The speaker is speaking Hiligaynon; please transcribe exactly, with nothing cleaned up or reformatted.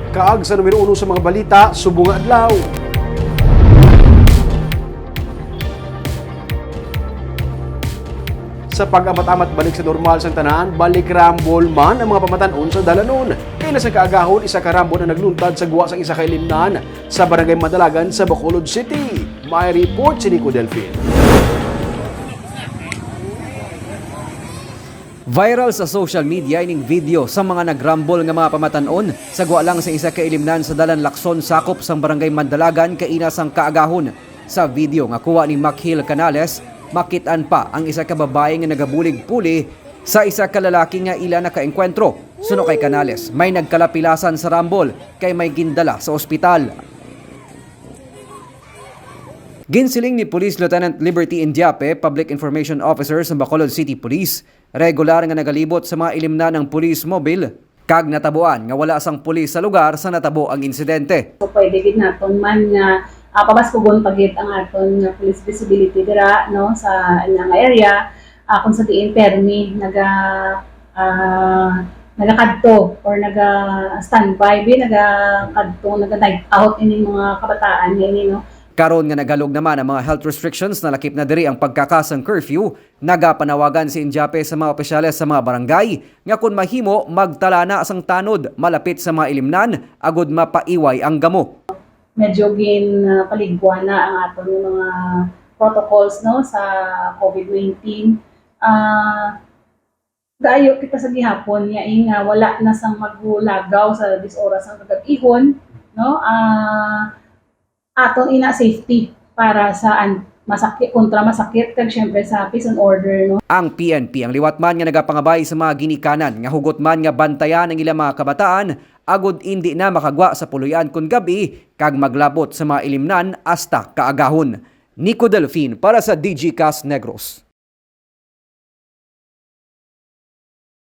Kaag sa numero uno sa mga balita subong nga adlaw. Sa pag-amat-amat balik sa normal sang tanan, balik rambol man ang mga pamatan-on sa dalanon. Kaina sa kaagahon, isa ka rambol ang nagluntad sa gwa sang isa ka ilimnan sa Barangay Mandalagan sa Bacolod City. May report si Nico Delfin. Viral sa social media ining video sa mga nagrambol nga mga pamatan-on sa gwa lang sa isa ka ilimnan sa Dalan Lacson, sakop sang Barangay Mandalagan, kaina sang kaagahon. Sa video nga kuha ni Makhil Canales, makit-an pa ang isa ka babayi nga nagabulig puli sa isa ka lalaki nga ila nakaengkwentro. Suno kay Canales, may nagkalapilasan sa rambol kay may gindala sa ospital. Ginsiling ni Police Lieutenant Liberty Indiape, Public Information Officer sa Bacolod City Police, regular nga nagalibot sa mga ilimnan ang police mobile, kag natabuan nga wala sang pulis sa lugar sa natabo ang insidente. So, pwede gid naton man nga, ah, pabaskugon pa gid ang aton nga police visibility dira, no, sa ina nga area, ah, kung sa diin permi naga, ah, nagakadto or naga-standby, bi, nagakadto, naga-night out ining mga kabataan nga ini, no? Karon nga naghalog naman ang mga health restrictions, nalakip na diri ang pagkaka sang curfew, nagapanawagan si Indiape sa mga opisyales sa mga barangay nga kon mahimo, magtala na sang tanod malapit sa mga ilimnan agud mapaiway ang gamo. Medyo ginpaligwa na ang aton nga mga protocols, no, sa COVID nineteen. Ah, gaayo kita sa gihapon nga, eh, nga wala na sang maglagaw sa diyes oras ang kagab-ihon, no? Ah, aton ina safety para sa an-, masakit, kontra masakit, kag syempre sa peace and order, no? Ang P N P ang liwat man nga nagapangabay sa mga ginikanan nga hugot man nga bantayan ang ilang mga kabataan agud indi na makagwa sa puloy-an kon gab-i kag maglabot sa mga ilimnan hasta kaagahon. Nico Delfin para sa D G Cast Negros.